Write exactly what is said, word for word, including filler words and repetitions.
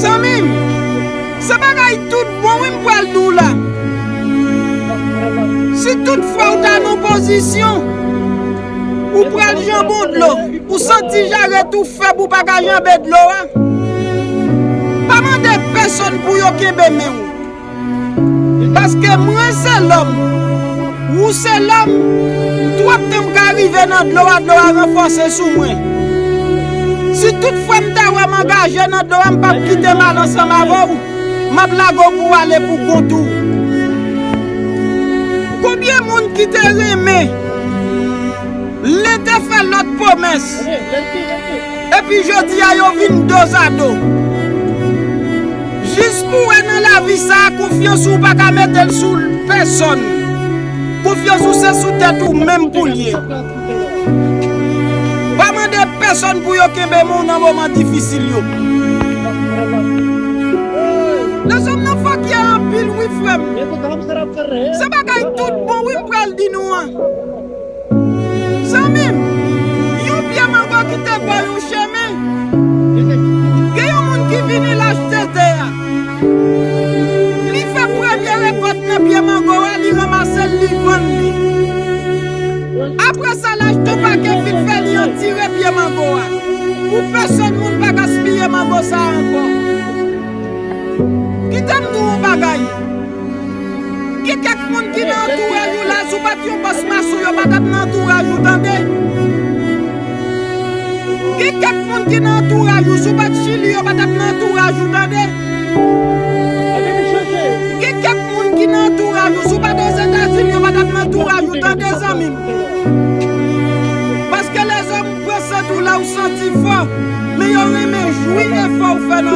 Zanmi m, se bagay tout bon wi m pral di w la. Si tout fwa w ta nan pozisyon, ou pral janbe yon dlo, ou santi jarèt ou fèb, ou pa ka janbe dlo a, pa mande pèsonn pou yo kenbe men w. Paske mwen se lòm, ou se lòm, twòp tan m ka rive nan dlo a, dlo a ranfòse sou mwen. Si tout fwa m ta wè m angaje nan dlo a, m p ap kite m al ansanm avè w, m ap lage w pou w ale pou kont ou. Konbyen moun ki te renmen Len te fè lòt pwomès. Epi jodi a yo vin dozado. Jis pou wè nan lavi sa a, konfyans ou pa ka mete l sou pèsonn. Konfyans ou se sou tèt ou menm pou l ye. Pa mande pèsonn pou yo kenbe men w nan moman difisil yo. Lèzòm nan fòkye anpil wi frè m. Se bagay tout bon wi m pral di nou an. Zanmi m, yon pye mango ki te bò yon chemen. Gen yon moun ki vini l achte tè a. Li fè premye rekòt nan pye mango a, li ranmase l, li vann li. Apre sa, l achte yon pakèt fil fè li antire pye mango a. Pou pèsonn moun pa gaspiye mango sa a ankò. Kite m di w yon bagay. Gen kèk moun ki nan antouraj ou la, si w pa t yon bòs mason, yo pa t ap nan antouraj ou, tande. Gen kèk moun ki nan antouraj ou, si w pa t Chili, yo pa t ap nan antouraj ou, tande. Gen kèk moun ki nan antouraj ou, si w pa t Ozetazini, yo pa t ap nan antouraj ou, tande, zanmi m. Paske lèzòm pran sèt ou la, ou santi fò, men yo renmen jwi efò w fè nan